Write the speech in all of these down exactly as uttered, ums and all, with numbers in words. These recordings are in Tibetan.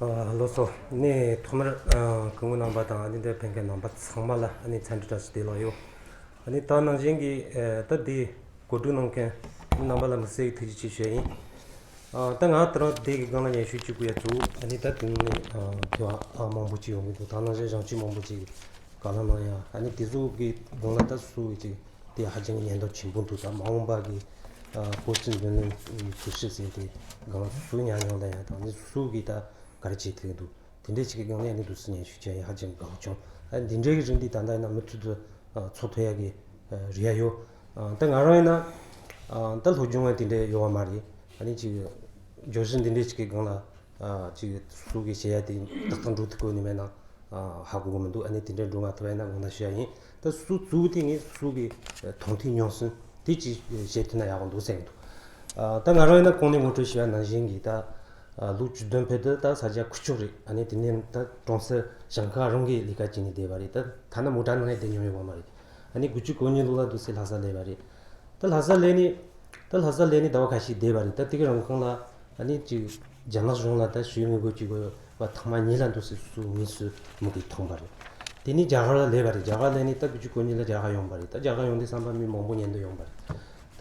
ལགས་སོ། ནས་ཐོག་མར་སྐུ་ངོ་རྣམ་པ་དང་ཨ་ནི་འདིར་ཕེབས་མཁན་རྣམ་པ་ཚང་མ་ལ་ཨ་ནི་འཚམས་འདྲི་བཀྲ་ཤིས་བདེ་ལེགས་ཡོད། ཨ་ནི་ད་ནང་བཞིན་གྱི་ད་འདི་གོ་སྒྲིག་གནང་མཁན་རྣམ་པ་ལ་དམིགས་བསལ་གྱི་ཐུགས་རྗེ་ཆེ་ཞུ་ཡ་ཡིན། ད་ང་ད་རང་དེ་གི་སྒང་ལ་སྙན་ཞུ་གཅིག་པུ་ཡ་གཙོ་བོ་ཨ་ནི་ད་དེ་ནས་དེ་བ་མང་པོ་ཅིག་ཡོང་གི་འདུག་ད་ནང་བཞིན་གཞུང་ཆེན་མང་པོ་ཅིག་བཀའ་སློབ་གནང་ཡ་ཨ་ནི་དེ་ཚོ་གི་སྒང་ལ་ད་སུ་གི་ཅིག་དེ་ཧ་ཅང་གི་ཉེན་རྟོག་ཆེན་པོ་འདུག་ད་མ་འོངས་པ་གི་ཨ་བོད་ཀྱི་འདུན་ལམ་འཚོལ་ཞིབ་ཟེར་དེ་སྒང་ལ་སུ་ཉམས་མྱོང་ལ་ཡང་དང་ནི་སུ་གི་ད་ག་རེ་བྱེད་ཐུབ་ཀྱི་འདུག་དེ་འདྲའི་ཅིག་གི་སྒང་ལ་ཡང་ནི་འདུག་སེ་སྙན་ཞུ་བྱས་ཡ་ཧ་ཅང་དགའ་བོ་བྱུང་། ཨ་འདི་འདྲའི་གི་རིགས་འདི་ད་ལྟ་ཡིན་ན་མུ་མཐུད་དུ་ཨ་ཚོགས་ཐུབ་ཡ་གི་ཨ་རེ་བ་ཡོད། ཨ་ད་ང་རང་ཡིན་ན་ཨ་ད་སློབ་སྦྱོང་བ་དེ་འདྲ་ཡོད་བ་མ་རེད། ཨ་ནི་ཅིག་བརྗོད་གཞི་འདི་འདྲའི་ཅིག་གི་སྒང་ལ། ཨ་ཅིག་སུ་གིས་བཤད་ཡ་དེ་ཏག་ཏག་འགྲོ་ཐུབ་ཀྱི་ཡོད་ནི་མེད་ན་ཨ་ཧ་གོ་གི་མི་འདུག་ཨ་ནི་དེ་འདྲ་འགྲོ་མ་ཐུབ་པ་ཡིན་ན་དགོངས་དག་ཞུ་ཡ་ཡིན། ད་སུ་གཙོ་བོ་དེ་ངས་སུ་གི་མཐོང་ཐོས་མྱོང་སེམས་དེ་ཅིག་བཤད་ཐུབ་ན་ཡག་པོ་འདུག་བསམ་གྱི་འདུག་ཨ་ད་ང་རང་ཡིན་ན་གོང་ནས་ངོ་སྤྲོད་ཞུས་པ་ནང་བཞིན་གྱི་ད་ཨ་ལོ་བཅུ་བདུན་ཕེབས་དུས་ད་ས་ཆ་ཁུག་ཀྱོག་རེད། ཨ་ནི་དེ་ནས་ད་གྲོང་གསེབ་ཞིང་ཁ་རང་གི་ལས་ཀ་བྱས་ནས་བསྡད་པ་རེད། ད་ཐ་ན་མོ་ཊ་ནང་ཡང་བསྡད་མྱོང་ཡོད་པ་མ་རེད། ཨ་ནི་དགུ་བཅུ་གོ་གཉིས་ལོ་ལ་འདུག་སེ་ལྷ་ས་སླེབས་པ་རེད། ད་ལྷ་ས་སླེབས་ནས་ད་ལྷ་ས་སླེབས་ནས་ཟླ་བ་ཁ་ཤས་བསྡད་པ་རེད། ད་དེ་གི་རིང་གང་ལ་ཨ་ནི་ཅིག་རྒྱ་ནག་གཞུང་ལ་ད་ཞུ་ཡིག་འབུལ་དགོས་ཀྱི་ཡོད་པ་ཐེངས་མ་གཉིས་ལ་འདུག་སེ་སུ་དངོས་སུ་མི་གིས་མཐོང་པ་རེད། དེ་ནས་རྒྱ་གར་ལ་སླེབས་པ་རེད། རྒྱ་གར་སླེབས་ནས་ད་དགུ་བཅུ་གོ་གཉིས་ལ་རྒྱ་གར་ཡོང་པ་རེད། ད་རྒྱ་གར་ཡོང་དུས་ཙམ་པ་མི་མང་པོ་ཉན་དུ་ཡོང་པ་རེད། ད་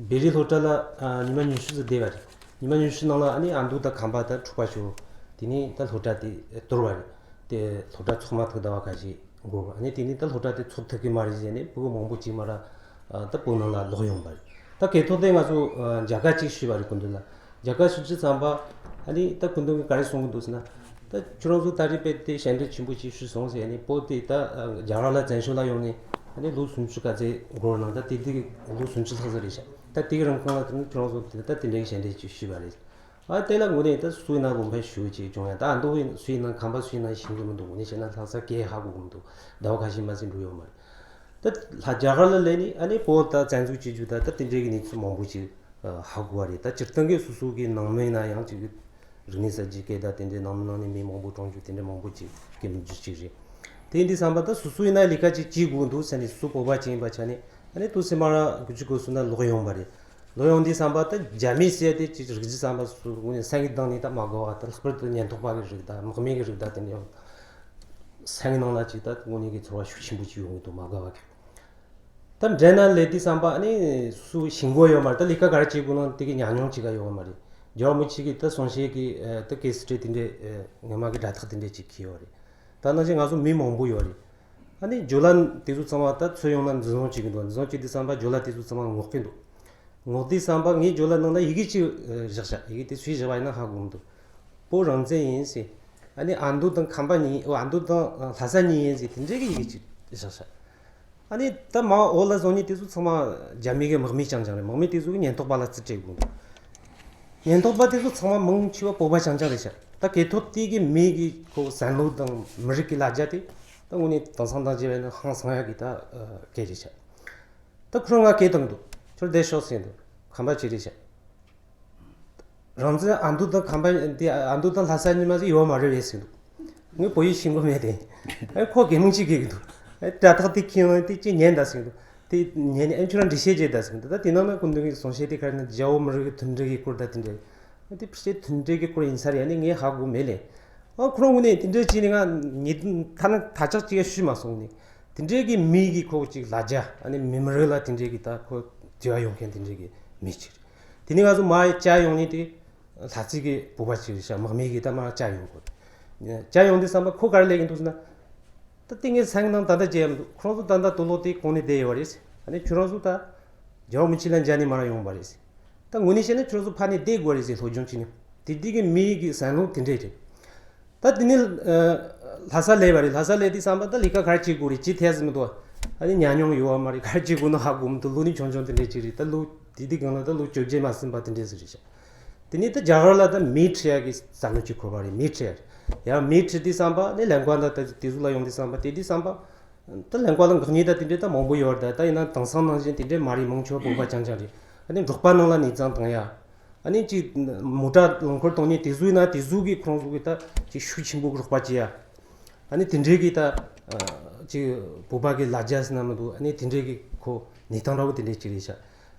བེ་རི་སློབ་གྲྭ་ལ་ཨ་ཉི་མ་ཉི་ཤུ་ཙམ་བསྡད་པ་རེད། ཉི་མ་ཉི་ཤུ་ནང་ལ་ཨ་ནི་ཨ་མདོ་དང་ཁམས་པ་ད་འཁྲུག་པ་ཤོར། དེ་ནས་ད་སློབ་གྲྭ་དེ་དོར་བ་རེད། དེ་སློབ་གྲྭ་ཚོགས་མ་ཐུབ་ཟླ་བ་ཁ་ཤས་འགོར། ཨ་ནི་དེ་ནས་ད་སློབ་གྲྭ་དེ་ཚོགས་ཐུབ་ཀྱི་མ་རེད་ཟེར་ནས་ཕྲུ་གུ་མང་པོ་ཅིག་མར་ཨ་ད་བོད་ནང་ལ་ལོག་ཡོང་པ་རེད། ད་གལ་ཐོག་དེ་ང་ཚོ་ཨ་མཇལ་ཁ་ཅིག་ཞུས་པ་རེད་སྐུ་མདུན་ལ། མཇལ་ཁ་ཞུ་དུས་ཙམ་པ་ཨ་ནི་ད་སྐུ་མདུན་གྱིས་ག་རེ་གསུང་གི་འདུག་ཟེར་ན། ད་ཁྱོད་རང་ཚོ་ད་རེས་དཔེ་དེ་ཞལ་འདེབས་ཆེན་པོ་ཅིག་ཞུས་སོང་ཟེར་ནས། བོད་དེ་ད་རྒྱ་གར་ལ་བཙན་བྱོལ་ལ་ཡོང་ནས་ཨ་ནི་ལོ་སུམ་ཅུ་ག་ཚོད་འགོར་ན། ད་དེ་དུས་ལོ་སུམ་ཅུ་ལྷག་ཙམ་རེད་ཤག་ད་དེ་གི་རིང་གང་ལ་དེ་ནི་ཁྱོད་རང་ཚོ་དེ་ད་དེ་འདྲའི་ཞལ་འདེབས་ཅིག་ཞུས་པ་རེད། ཨ་དེ་ལ་དངོས་གནས་ད་སུ་ཡིན་ན་བློ་ཕམ་ཞེ་པོ་ཅིག་བྱུང་ཡ། ད་ཨ་མདོ་བའི་སུ་ཡིན་ན་ཁམས་པ་སུ་ཡིན་ན་ཤེས་ཀྱི་མི་འདུག་དངོས་གནས་བཤད་ན་ལྷ་ས་སྐད་ཧ་གོ་གི་མི་འདུག་ཟླ་བ་ཁ་ཤས་མ་ཟིན་འགྲོ་ཡོད་མ་རེད། ད་ལྷ་རྒྱ་གར་ལ་སླེབས་ནས་ཨ་ནི་བོད་ད་བཙན་འཛུལ་བྱེད་རྒྱུ་ད་ད་དེ་འདྲའི་གི་གནས་ཚུལ་མང་པོ་ཅིག་ཧ་གོ་བ་རེད། ད་སྤྱིར་བཏང་གི་སོ་སོ་གི་ནང་མི་ཡིན་ན་ཡང་ཅིག་རིག་གནས་གསར་བརྗེ་སྐད་ད་དེ་འདྲའི་ནང་མི་ནང་ནས་མི་མང་པོ་གྲོངས་རྒྱུ་དེ་འདྲ་མང་པོ་ཅིག་གི་མི་རྒྱུ་ཅིག་རེད། དེ་ཡིན་དུས་ཙམ་པ་ད་སོ་སོ་ཡིན་ན་ལས་ཀ་ཅིག་བྱེད་དགོས་འདུག་ཟེར་ནས་སུ་བོད་པ་ཅིག་ཡིན་པ་ཆ་ནས་ཨ་ནི་ཏོག་ཙམ་མར་དགུ་བཅུ་གོ་གསུམ་ན་ལོག་ཡོང་བ་རེད། ལོག་ཡོང་དུས་ཙམ་པ་ད་རྒྱ་མི་ཟེར་དེ་ཅིག་རིག་རྒྱུ་ཙམ་པ་སུ་དངོས་གནས་སེམས་ཀྱི་གཏིང་ནས་ད་མ་དགའ་བ། ད་ལྷག་པར་དུ་ཉེན་རྟོག་པ་གི་རིགས་ད་དམག་མི་གི་རིགས་ད་དེ་འདྲ་ཡང་སེམས་ཀྱི་ནང་ལ་ཅིག་ད་དངོས་གནས་ཀྱི་ཚོར་བ་ཤུགས་ཆེན་པོ་ཅིག་ཡོང་གི་འདུག་མ་དགའ་བ་གི། ད་འདྲ་ན་ལས་དུས་ཙམ་པ་ཨ་ནི་སུ་ཤེས་མཁན་ཡོད་མ་རེད། ད་ལས་ཀ་ག་རེ་བྱེད་དགོས་ན་དེ་གི་ཉམས་མྱོང་ཅིག་ག་ཡོད་མ་རེད། རྒྱལ་བ་རིན་པོ་ཆེ་གི་ད་གསུང་བཤད་ཀྱི་ཨ་ད་ཀེ་སེ་ཊི་དེ་འདྲས་ཨ་སྔོན་མ་གི་དྲ་ཐག་དེ་འདྲས་ཅིག་འཁྱེར་ཡོད་རེད། ད་ནང་བཞིན་ང་ཚོ་མི་མང་པོ་ཡོད་རེད། ཨ་ནི་ཇོ་ལ་དེ་ཚོ་ཚང་མ་ད་ཚུར་ཡོང་ན་འཛིན་བཟུང་བྱེད་ཀྱི་འདུག་འཛིན་བཟུང་བྱེད་དུས་ཙམ་པ་ཇོ་ལ་དེ་ཚོ་ཚང་མ་ངོ་གི་འདུག་ངོ་དུས་ཙམ་པ་ངས་ཇོ་ལ་ནང་ལ་ཡི་གེ་ཅིག་ཨ་བཞག་བཞག་ཡི་གེ་དེ་སུས་བཞག་པ་ཡིན་ན་ཧ་གོ་མི་འདུག་བོད་རང་བཙན་ཡིན་ཟེར། ཨ་ནི་ཨ་མདོ་དང་ཁམས་པ་གཉིས། ཨ་མདོ་དང་ལྷ་ས་གཉིས་ཡིན་ཟེར། དེ་འདྲའི་གི་ཡི་གེ་ཅིག་བཞག་བཞག་ཨ་ནི་ད་མ་འོག་ལ་སོང་ནས་དེ་ཚོ་ཚང་མ་རྒྱ་མི་གི་དམག་མི་རྐྱང་རྐྱང་རེད། དམག་མི་དེ་ཚོ་གི་ཉེན་རྟོག་པ་ལ་རྩིས་སྤྲད་དགོས་འདུག་ཉེན་རྟོག་པ་དེ་ཚོ་ཚང་མ་མང་ཆེ་བ་བོད་པ་རྐྱང་རྐྱང་རེད་ཤག་ད་གལ་ཐོག་དེ་གི་མི་གི་ཁོ་བསམ་བློ་དང་མི་རིགས་ཀྱི་ལ་རྒྱ་དེ་ད་དངོས་གནས་དེང་སང་དང་བྱས་པ་ཡིན་ན་ཧང་སང་ཡག་གི་ད་སྐད་རེད་ཤག་ད་ཁོ་རང་ང་སྐད་བཏང་གི་འདུག་ཁྱོད་བསྡད་ཤོག་ཟེར་འདུག་ཁམས་པ་ཅིག་རེད་ཤག་རང་བཙན་ཨ་མདོ་དང་ཁམས་པ་དེ། ཨ་མདོ་དང་ལྷ་ས་གཉིས་མ་ཟིག་ཡོད་མ་རེད་པས་ཟེར་འདུག་ངས་བོད་ཡིག་ཤེས་ཀྱི་མེད་དེ། ཨེ་ཁོ་གད་མོ་ཅིག་གིས་འདུག་ཨེ་དྲ་ཐག་དེ་ཁྱེར་ཡོང་དེ་ཅིག་ཉན་དང་ཟེར་འདུག་དེ་ཉན་ནས་ཨེ་ཁྱོད་རང་འགྲེལ་བཤད་བྱེད་དང་ཟེར་འདུག་ད་དེ་ནང་ན་སྐུ་མདུན་གྱི་གསུང་བཤད་དེ་ག་རེ་ན་རྒྱལ་བོ་མི་རིགས་ཀྱི་མཐུན་སྒྲིལ་གྱི་སྐོར་དང་དེ་འདྲ། ཨ་དེ་ཕྱི་མཐུན་སྒྲིལ་གྱི་སྐོར་ཡིན་ས་རེད། ཨ་ནི་ངས་ཧ་གོ་མེད་ལེ། ཨ་ཁོ་རང་ངོས་ནས་དེ་འདྲ་བྱས་ནས་ང་ཉིད་ཐ་ན་ཐ་ཆག་ཅིག་ཡང་ཞུས་མ་སོང་ནས། དེ་འདྲའི་གི་མི་གི་ཁོ་ཅིག་ལ་རྒྱ། ཨ་ནི་མི་མི་རིགས་ལ་དེ་འདྲའི་གི་ད་ཁོ་དྲི་བ་ཡོང་མཁན་དེ་འདྲའི་གི་མི་ཅིག་རེད། དེ་ནས་ང་ཚོ་མར་བཅར་ཡོང་ནས་དེ་ལྷ་རྩེ་གི་བོད་པ་ཅིག་རེད་ཤག་དམག་མི་གིས་ད་མར་བཅར་ཡོང་གོ། བཅར་ཡོང་དུས་ཙམ་པ་ཁོ་ག་རེ་ལབ་ཀྱི་འདུག་ཟེར་ན། ད་ལྟ་ངའི་སེམས་ནང་ད་ལྟ་བརྗེད་ཡ་མི་འདུག་ཁོ་རང་ཚོ་ད་ལྟ་དུག་ལོག་དེ་གོན་ནས་བསྡད་ཡོད་རེད། ཨ་ནི་ཁྱོད་རང་ཚོ་ད་རྒྱལ་བ་རིན་པོ་ཆེ་ལ་མཇལ་ནས་མར་ཡོང་བ་རེད། ད་དངོས་གནས་བཤད་ན་ཁྱོད་ཚོ་ཕར་ནས་བསྡད་དགོས་རེད་ཟེར་སློབ་སྦྱོང་བྱས་ནས། དེ་དུས་ཀྱི་མི་གི་བསམ་བློ་དེ་འདྲས་རེད། ད་དེ་ནས་ལྷ་ས་སླེབས་པ་རེད། ལྷ་ས་སླེབས་དུས་ཙམ་པ་ད་ལས་ཀ་ག་རེ་བྱེད་དགོས་རེད། ཅི་ཐད་ཟེར་མི་འདུག་ཨ་ནི་ཉམས་མྱོང་ཡོད་པ་མ་རེད། ག་རེ་བྱེད་དགོས་ན་ཧ་གོ་མི་འདུག་ལོ་ནི་ཆུང་ཆུང་དེ་འདྲས་ཅིག་རེད། ད་ལོ་དེ་དུས་སྒང་ལ་ད་ལོ་བཅོ་བརྒྱད་མ་ཟིན་པ་དེ་འདྲས་ཟིག་རེད་ཤག་དེ་ནས་ད་རྒྱ་གར་ལ་ད་མི་ཁྲིད་ཡ་གི་བསམ་བློ་ཅིག་འཁོར་བ་རེད། མི་ཁྲིད་ཡ་རེད། ཡང་མི་ཁྲིད་དུས་ཙམ་པ་ནས་ལེན་གོ་ད་ད་དེ་ཟུག་ལ་ཡོང་དུས་ཙམ་པ་དེ་དུས་ཙམ་པ། ད་ལེན་གོ་ལ་འགག་ཉེས་ད་དེ་འདྲས་ད་མང་པོ་ཡོད་རེད། ད་ཡིན་ན་དེང་སང་ནང་བཞིན་དེ་འདྲས་མ་རེད། མང་ཆེ་བ་བོད་པ་རྐྱང་རྐྱང་རེད། ཨ་ནི་འབྲོག་པ་ནང་ལ་ནས་ཙང་བཏང་ཡ། ཨ་ནི་ཅིག་མོ་ཊ་རླངས་འཁོར་གཏོང་ཉེན་དེ་ཟུག་ཡིན་ན་དེ་ཟུག་གི་ཁོ་རང་ཟུག་གི་ད་ཅིག་ཤུགས་ཆེན་པོ་རོགས་པ་བྱེད་ཡ། ཨ་ནི་དེ་འདྲའི་གི་ད་ཅིག་བོད་པ་གི་ལ་རྒྱ་ཟེར་ན་མི་འདུག་ཨ་ནི་དེ་འདྲའི་གི་ཁོ་གནས་སྟངས་འདྲ་བོ་དེ་འདྲའི་ཅིག་རེད་ཤག་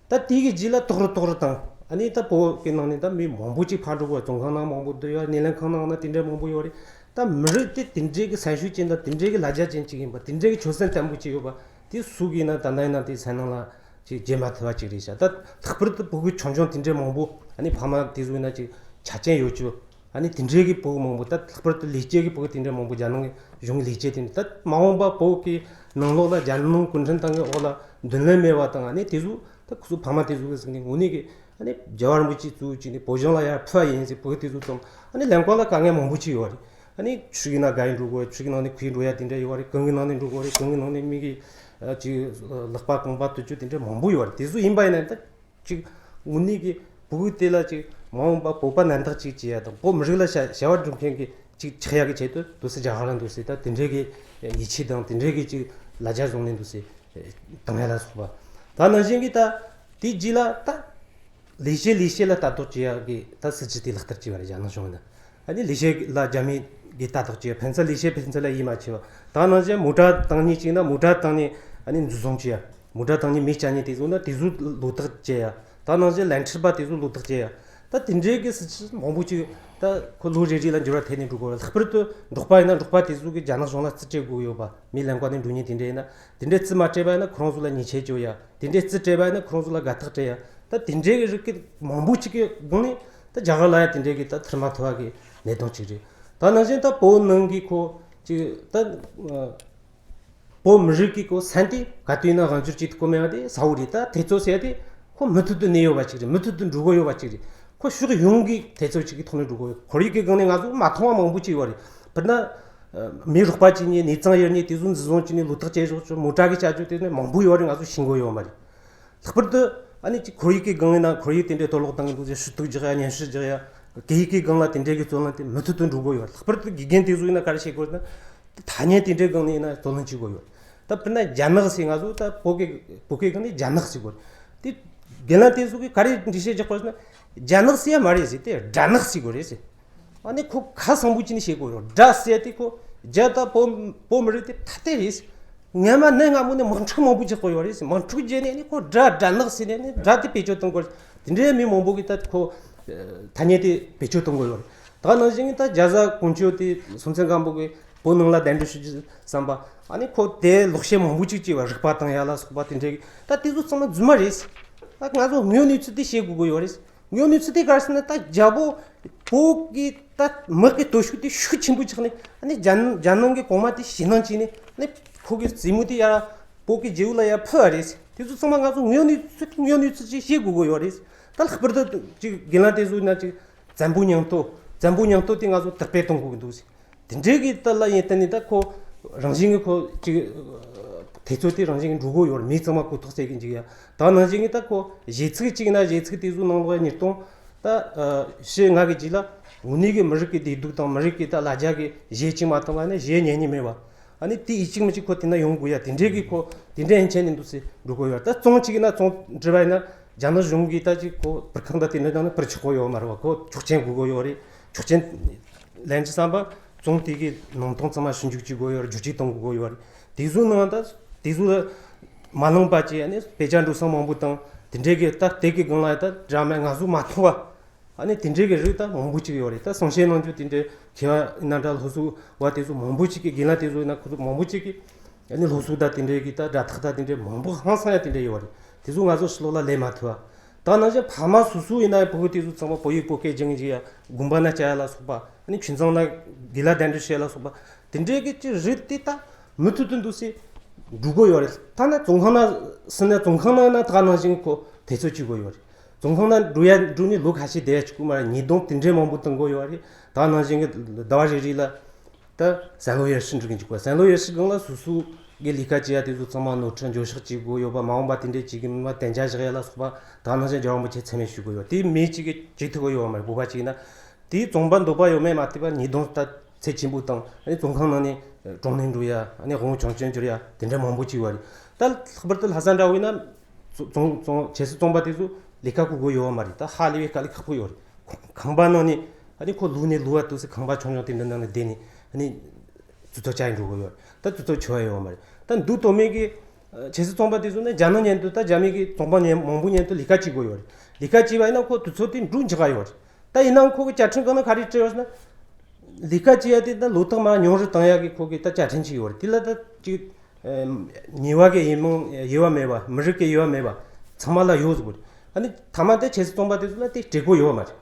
ད་དེ་གི་རྗེས་ལ་ཏོག་རུ་ཏོག་རུ་བཏང་ ཨ་ནི་ད་བོད་ཀྱི་ནང་ནས་ད་མི་མང་པོ་ཅིག་ཕར་འགྲོ་གི་ཡོད། བཙོན་ཁང་ནང་མང་པོ་བསྡད་ཡོད། སྣེ་ལེན་ཁང་ནང་ན་དེ་འདྲའི་མང་པོ་ཡོད་རེད། ད་མི་རིགས་དེ་དེ་འདྲའི་གི་སེམས་ཤུགས་ཅན་དང་དེ་འདྲའི་གི་ལ་རྒྱ་ཅན་ཅིག་ཡིན་པ། དེ་འདྲའི་གི་ཆོད་སེམས་བརྟན་པོ་ཅིག་ཡོད་པ། དེ་སུ་གིས་ན་ད་ལྟ་ཡིན་ན་དེ་སེམས་ནང་ལ་ཅིག་བརྗེད་མ་ཐུབ་པ་ཅིག་རེད་ཤག་ད་ལྷག་པར་དུ་བོད་ཀྱི་ཆུང་ཆུང་དེ་འདྲའི་མང་པོ། ཨ་ནི་ཕ་མ་དེ་ཚོ་ཡིན་ན་ཅིག་ཆ་རྐྱེན་ཡོད་རྒྱུ། ཨ་ནི་དེ་འདྲའི་གི་བོད་མང་པོ། ད་ལྷག་པར་དུ་ལས་བྱེད་ཀྱི་བོད་དེ་འདྲའི་མང་པོ། རྒྱ་ནག་གི་གཞུང་གི་ལས་བྱེད་དེ་འདྲ། ད་མ་འོངས་པ་བོད་ཀྱི་ནང་ལོགས་ལ་རྒྱ་ནག་གུང་ཁྲན་ཏང་གི་འོག་ལ་མདུན་ལམ་མེད་པ་དང་། ཨ་ནི་དེ་ཚོ་ད་ཁོ་ཚོ་ཕ་མ་དེ་ཚོ་གི་གཟིགས་ནས་དངོས་གནས་ཀྱི། ཨ་ནི་རྒྱལ་བ་རིན་པོ་ཆེ་གཙོ་བོ་བྱས་ནས་བོད་གཞུང་ལ་ཡར་ཕུལ་བ་ཡིན་ཟེར། བོད་དེ་ཚོ་ཚང་མ་ཨ་ནི་ལེན་གོ་ལ་དཀའ་ངལ་མང་པོ་ཅིག་ཡོད་རེད། ཨ་ནི་ཆུ་གི་ནང་དགའ་ཡི་འགྲོ་གོ་རེད། ཆུ་གི་ནང་ནས་ཁུ་ཡི་འགྲོ་ཡ་དེ་འདྲ་ཡོད་རེད། གངས་གི་ནང་ནས་འགྲོ་གོ་རེད། གངས་གི་ནང་ནས་མི་གི་ཨ་ཅིག་ལག་པ་རྐང་པ་དུད་རྒྱུ་དེ་འདྲ་མང་པོ་ཡོད་རེད། དེ་ཚོ་ཡིན་པ་ཡིན་ན་ད་ཅིག་དངོས་གནས་ཀྱི་བོད་དེ་ལ་ཅིག་མ་འོངས་པ་བོད་པ་རྣམ་དག་ཅིག་བྱེད་ཡ་དང་། བོད་མི་རིགས་ལ་བྱ་བྱ་བ་སྒྲུབ་མཁན་གྱི་ཅིག་ཆགས་ཡག་གི་ཆེད་དུ་འདུག་སེ་རྒྱ་གར་ལ་འདུག་སེ་ད་དེ་འདྲའི་གི་ཡིད་ཆེས་དང་དེ་འདྲའི་གི་ཅིག་ལ་རྒྱ་བཟུང་ནས་འདུག་སེ་བཏང་ཡ་ལ་སོགས་པ། ད་ནང་བཞིན་གྱི་ད་དེའི་རྗེས་ལ་ད་ལས་བྱེད་ལས་བྱེད་ལ་ལྟ་རྟོག་བྱེད་ཡག་གི་ད་སྲིད་ཇུས་དེ་ལག་བསྟར་བྱས་པ་རེད། རྒྱ་ནག་གཞུང་ནས། ཨ་ནི་ལས་བྱེད་ལ་རྒྱ་མི་གིས་ལྟ་རྟོག་བྱེད། ཕན་ཚུན་ལས་བྱེད་ཕན་ཚུན་ལ་ཡིད་མ་ཆེས་པ། ད་ནང་བཞིན་མོ་ཊ་བཏང་ནས་བཅུག་ན་མོ་ཊ་བཏང་ནས་ཨ་ནི་འཛིན་བཟུང་བྱེད་ཡ། མོ་ཊ་བཏང་ནས་མི་བཅད་ནས་དེ་ཚོ་ན་དེ་ཚོ་ལོག་བཏགས་བྱེད་ཡ། ད་ནང་བཞིན་ལན་ཁྲིད་པ་དེ་ཚོ་ལོག་བཏགས་བྱེད་ཡ། ད་དེ་འདྲའི་གི་སྲིད་ཇུས་མང་པོ་ཅིག་ད་ཁོ་ལོ་རེ་རེ་ལ་འགྱུར་བ་ཐེབས་ནས་འགྲོ་གི་ཡོད། ལྷག་པར་དུ་འབྲོག་པ་ཡིན་ན་འབྲོག་པ་དེ་ཚོ་གིས་རྒྱ་ནག་གཞུང་ལ་རྩིས་སྤྲད་དགོས་ཡོད་པ། མི་ལེན་གོ་ནས་འགྲོ་མཁན་དེ་འདྲ་ཡིན་ན། དེ་འདྲའི་རྩིས་མ་སྤྲད་པ་ཡིན་ན་ཁོ་རང་ཚོ་ལ་ཉེས་ཆད་གཅོད་ཡ། དེ་འདྲའི་རྩིས་སྤྲད་པ་ཡིན་ན་ཁོ་རང་ཚོ་ལ་དགའ་ཐག་སྤྲད་ཡ། ད་དེ་འདྲའི་གི་རིགས་ཀྱི་མང་པོ་ཅིག་གི་སྒང་ནས་ད་རྒྱ་གར་ལ་ཡང་དེ་འདྲའི་གི་ད་ཐར་མ་ཐུབ་པ་གི་གནད་དོན་ཅིག་རེད། ད་ནང་བཞིན་ད་བོད་ནང་གི་ཁོ་ཅིག་ད་ཨ་བོད་མི་རིགས་ཀྱི་ཁོ་ས་འདི་ག་དུས་ན་དབང་སྒྱུར་བྱེད་ཐུབ་ཀྱི་མེད་པ་དེ་གསལ་བོ་རེད། ད་དེ་ཚོ་ཟེར་ཡ་དེ་ཁོ་མུ་མཐུད་དུ་གནས་ཡོད་པ་ཅིག་རེད། མུ་མཐུད་དུ་འགྲོ་གི་ཡོད་པ་ཅིག་རེད། ཁོ་ཕྱོགས་ཡོངས་ཀྱི་དེ་ཚོ་ཅིག་གི་ཐོག་ནས་འགྲོ་གི་ཡོད། ཁོར་ཡུག་གི་སྒང་ནས་ང་ཚོ་མ་མཐོང་བ་མང་པོ་ཅིག་ཡོད་རེད། དཔེར་ན། ཨ་མི་རོགས་པ་ཅིག་ནས་གནས་ཚང་ཡོད་ནས་དེ་ཚོ་འཛིན་བཟུང་བྱས་ནས་ལོག་བཏགས་བྱས་བཞག་ཆོག་མོ་ཊ་གི་བྱ་སྤྱོད་དེ་ནས་མང་པོ་ཡོད་རེད། ང་ཚོ་ཤེས་གི་ཡོད་མ་རེད། ལྷག་པར་དུ་ཨ་ནི་ཅིག་ཁོར་ཡུག་གི་སྒང་ཡིན་ན་ཁོར་ཡུག་དེ་འདྲའི་གཏོར་བརླག་བཏང་གི་འདུག་ཟེར་ཧྲུལ་གཏུག་རྒྱག་ཡ། སྙན་ཞུ་རྒྱག་ཡ། སྐད་ཡིག་གི་སྒང་ལ་དེ་འདྲའི་གི་རྩོད་གླེང་དེ་མུ་མཐུད་དུ་འགྲོ་གི་ཡོད། ལྷག་པར་དུ་དགེ་རྒན་དེ་ཚོ་ཡིན་ན་ག་རེ་བྱེད་དགོས་ན། ཐ་སྙད་དེ་འདྲའི་སྒང་ནས་ཡིན་ན་རྩོད་གླེང་བྱེད་དགོས་ཡོད། ད་དཔེར་ན་རྒྱ་ནག་ཟེར། ང་ཚོ་ད་བོད་སྐད་བོད་སྐད་སྒང་ནས་རྒྱ་ནག་ཟེར་དགོས་རེད། དེ་རྒན་ལགས་དེ་ཚོ་གིས་ག་རེ་འགྲེལ་བཤད་རྒྱག་དགོས་ཟེར་ན། རྒྱ་ནག་ཟེར་ཡ་མ་རེད་ཟེར། དེ་དགྲ་ནག་ཟེར་དགོས་རེད་ཟེར། ཨ་ནི་ཁོ་ཁ་གསང་པོ་བྱས་ནས་བཤད་དགོས་ཡོད། དགྲ་ཟེར་དེ་ཁོ་རྒྱ་དང་བོད་བོད་མི་རིགས་དེ་ཐ་དད་རེད། སྔ་མ་གནའ་སྔ་མོ་ནས་དམག་འཁྲུག་མང་པོ་བྱེད་དགོས་ཡོད་རེད། དམག་འཁྲུག་བྱས་ནས་ཨ་ནི་ཁོ་དགྲ་དགྲ་ནག་ཟེར་ནས་ཨ་ནི་དགྲ་དེ་བེད་སྤྱོད་གཏོང་དགོས། དེ་འདྲའི་མི་མང་པོ་གིས་ད་ཁོ་ཐ་སྙད་དེ་བེད་སྤྱོད་གཏོང་དགོས་ཡོད་རེད། ད་ནང་བཞིན་གྱི་ད་རྒྱ་བཟའ་ཀོང་ཇོ་དེ་སྲོང་བཙན་སྒམ་པོ་གིས་བོད་ནང་ལ་གདན་འདྲེན་ཞུ་རྒྱུ་བསམ་པ། ཨ་ནི་ཁོ་དེ་ལོག་བཤད་མང་པོ་ཅིག་བྱས་པ། རིག་པ་བཏང་ཡ་ལ་སོགས་པ་དེ་འདྲའི་ད་དེ་ཚོ་ཚང་མ་རྫུན་མ་རེད། ད་ང་ཚོ་དངོས་ཡོད་གནས་ཚུལ་དེ་བཤད་དགོས་ཀྱི་ཡོད་རེད། དངོས་ཡོད་གནས་ཚུལ་དེ་ག་རེ་ཟེར་ན། ད་རྒྱལ་པོ་བོད་ཀྱི་ད་དམག་གི་སྟོབས་ཤུགས་དེ་ཤུགས་ཆེན་པོ་ཆགས་ནས། ཨ་ནི་རྒྱ་རྒྱ་ནག་གི་གོང་མ་དེ་ཞེད་སྣང་བྱས་ནས། ཨ་ནི་ཁོ་གི་རྩེད་མོ་དེ་ཡར་བོད་ཀྱི་རྒྱལ་པོ་ལ་ཡར་ཕུལ་བ་རེད། དེ་ཚོ་ཚང་མ་ང་ཚོ་དངོས་ཡོད་གནས་ཚུལ་དངོས་ཡོད་གནས་ཚུལ་ཅིག་བཤད་དགོས་ཀྱི་ཡོད་རེད། ད་ལྷག་པར་དུ་ཅིག་རྒན་ལགས་དེ་ཚོ་ཡིན་ན་ཅིག་བཙན་པོའི་ཉམས་རྟོགས། བཙན་པོའི་ཉམས་རྟོགས་དེ་ང་ཚོ་དར་སྤེལ་གཏོང་དགོས་ཀྱི་འདུག་ཟེར། དེ་འདྲའི་གི་ད་ལ་ཡིན་བསྟན་ནས། ད་ཁོ་རང་བཞིན་གྱི་ཁོ་ཅིག་དེ་ཚོ་དེ་རང་བཞིན་གྱི་འགྲོ་གི་ཡོད་རེད། མི་ཚང་མ་གོ་རྟོགས་བྱེད་ཀྱི་འཇུག་ཡ། ད་ནང་བཞིན་གྱི་ད་ཁོ་གཞས་ཚིག་ཅིག་ན་གཞས་ཚིག་དེ་ཚོ་ནང་ལོགས་ཉིས་སྟོང་ད་ཨ་ཕྱི་ལྔ་གི་རྗེས་ལ་དངོས་གནས་ཀྱི་མི་རིགས་ཀྱི་བདེ་སྡུག་དང་མི་རིགས་ཀྱི་ད་ལ་རྒྱ་གི་གཞས་ཅིག་མ་བཏང་བ་ནི་གཞས་ཉན་ཉན་མེད་པ། ཨ་ནི་དེ་ཡིད་གཅིག་མི་གཅིག་ཁོ་དེ་ན་ཡོང་དགོས་ཡ། དེ་འདྲའི་གི་ཁོ་དེ་འདྲའི་ཡན་ཆད་ནས་འདུག་སེ་འགྲོ་གི་ཡོད་རེད། ད་རྩོམ་ཅིག་ན་རྩོམ་འབྲི་བ་ཡིན་ན་རྒྱ་ནག་གཞུང་གིས་ད་ཅིག་ཁོ་པར་ཁང་དང་དེ་འདྲ་ནང་ནས་པར་ཆག་གི་ཡོད་མ་རེད་བ། ཁོ་ཆོག་མཆན་དགོས་ཀྱི་ཡོད་རེད། ཆོག་མཆན་ལེན་ཅི་བསམ་པ། རྩོམ་དེ་གི་ནང་དོན་ཚང་མ་ཞིབ་འཇུག་བྱེད་དགོས་ཡོད་རེད། བསྒྱུར་བཅོས་གཏོང་དགོས་ཡོད་རེད། དེ་ཚོའི་ནང་ད་དེ་ཚོ་མ་ལངས་པ་བྱས། ཨ་ནི་དཔེ་ཆ་འགྲོ་སོང་མང་པོ་དང་དེ་འདྲའི་གི་ད་དེ་གི་སྒང་ལ་ད་འདྲ་མེད་ང་ཚོ་མ་མཐོང་བ། ཨ་ནི་དེ་འདྲའི་གི་རིགས་ད་མང་པོ་ཅིག་ཡོད་རེད། ད་གསུང་བཤད་གནང་རྒྱུ་དེ་འདྲའི་མཁས་པ་ཡིན་ན་འདྲ། སློབ་གསོ་བ་དེ་ཚོ་མང་པོ་ཅིག་གི། རྒན་ལགས་དེ་ཚོ་ཡིན་ན་ཁོ་ཚོ་མང་པོ་ཅིག་གི། ཨ་ནི་སློབ་གསོ་ད་དེ་འདྲའི་གི་ད་སྒྲ་ཐག་ད་དེ་འདྲའི་མང་པོ་ཧང་སང་ཡ་དེ་འདྲ་ཡོད་རེད། དེ་ཚོ་ང་ཚོ་ཕྱི་ལོགས་ལ་ལས་མ་ཐུབ་པ། ད་ནང་བཞིན་ཕ་མ་སོ་སོ་ཡིན་ན་ཡང་བུ་གུ་དེ་ཚོ་ཚང་མ་བོད་ཡིག་བོད་སྐད་སྦྱང་གི་ཡ། དགོན་པ་ན་བཅར་ཡ་ལ་སོགས་པ། ཨ་ནི་ཁྱིམ་ཚང་ན་དགེ་ལགས་གདན་འདྲེན་བྱེད་ཡ་ལ་སོགས་པ། དེ་འདྲའི་གི་ཅིག་རིགས་དེ་ད་མུ་མཐུད་དུ་འདུག་སེ་འགྲོ་གི་ཡོད་རེད། ད་ན་བཙོན་ཁང་ན་སུ་ན་བཙོན་ཁང་ནང་ན་ད་ནང་བཞིན་ཁོ་དེ་ཚོ་བྱེད་དགོས་ཡོད་རེད། བཙོན་ཁང་ན་འགྲོ་ཡ་འགྲོ་ནས་ལོ་ཁ་ཤས་བསྡད་ཡ་བྱེད་དགོས་མ་རེད། ཉེས་རྡུང་དེ་འདྲའི་མང་པོ་གཏོང་དགོས་ཡོད་རེད། ད་ནང་བཞིན་གི་ཟླ་བ་རེ་རེ་ལ་ད་སན་ལོ་ཡར་ཞུ་འགྲོ་གི་འཇུག་པ། སན་ལོ་ཡར་ཞུ་སྒང་ལ་སོ་སོ་གི་ལས་ཀ་བྱེད་ཡ་དེ་ཚོ་ཚང་མ་ནོར་འཁྲུལ་འགྱོད་བཤགས་བྱེད་དགོས་ཡོད་པ། མ་འོངས་པ་དེ་འདྲའི་བྱེད་གི་མིན་པ་གཏན་འཇགས་བཞག་ཡ་ལ་སོགས་པ། ད་ནང་བཞིན་རྒྱལ་བ་རིན་པོ་ཆེ་མཚན་སྨད་ཞུ་དགོས་ཡོད། དེ་མི་གཅིག་གིས་བྱེད་ཐུབ་ཀྱི་ཡོད་མ་རེད། བོད་པ་གཅིག་ན་དེའི་བཙོན་པ་འདོད་པ་ཡོད་མེད་མ་ལྟོས་པར་ཉེས་རྡུང་ད་ཚད་ཆེན་པོ་དང་། ཨ་ནི་བཙོན་ཁང་ནང་ནས་གྲོངས་ནས་འགྲོ་ཡ། ཨ་ནི་དབང་བོ་བྱང་ཆུབ་འགྱུར་ཡ་དེ་འདྲ་མང་པོ་ཅིག་ཡོད་རེད། ད་ལྷག་པར་དུ་ལྷ་ས་འདྲ་བོ་ཡིན་ན་བཙོན་བཙོན་བཙོན་ཁྱེད་ཚོ་བཙོན་པ་དེ་ཚོ་ལས་ཀ་གོ་དགོས་ཡོད་མ་རེད། ད་ཧ་ལས་པའི་དཀའ་ལས་ཁག་པོ་ཡོད་རེད། ཁང་པ་ནང་ནས་ཨ་ནི་ཁོ་ལོག་ནས་ལོག་པ་འདུག་སེ་ཁང་པ་ཆུང་ཆུང་དེ་འདྲ་ནང་ལ་བསྡད་ནས་ཨ་ནི་དུས་ཚོད་བསྐྱལ་འགྲོ་གི་ཡོད་རེད། ད་དུས་ཚོད་འཆོལ་བ་ཡོད་མ་རེད། ད་འདུག་དོ་མེད་ཀྱི་ ཆབ་སྲིད་བཙོན་པ་དེ་ཚོ་ནི་རྒྱ་ནག་མཉམ་དུ་ད་རྒྱ་མི་གི་བཙོན་པ་མཉམ་མང་པོ་མཉམ་དུ་ལས་ཀ་བྱེད་དགོས་ཡོད་རེད། ལས་ཀ་བྱས་པ་ཡིན་ན་ཁོ་དུས་ཚོད་དེ་འགྲོ་འཇགས་ཡོད་རེད། ད་ཡིན་ནའང་ཁོ་གི་བཅའ་ཁྲིམས་སྒང་ན་ག་རེ་བྲིས་ཡོད་ཟེར་ན། ལས་ཀ་བྱེད་ཡ་དེ་ད་ལོ་ཐོག་མར་མྱོང་རོལ་བཏང་ཡ་གི་ཁོ་གི་ད་བཅའ་ཁྲིམས་ཅིག་ཡོད་རེད། དེ་ལ་ད་ཅིག་ཉེས་པ་གི་ཡིན་མིན་དབྱེ་བ་མེད་པ། མི་རིགས་ཀྱི་དབྱེ་བ་མེད་པ་ཚང་མ་ལ་ཡོད་ཟེར་གོ་རེད། ཨ་ནི་མཐའ་མ་དེ་ཆབ་སྲིད་བཙོན་པ་དེ་ཚོ་ལ་དེ་སྤྲད་དགོས་ཡོད་མ་རེད།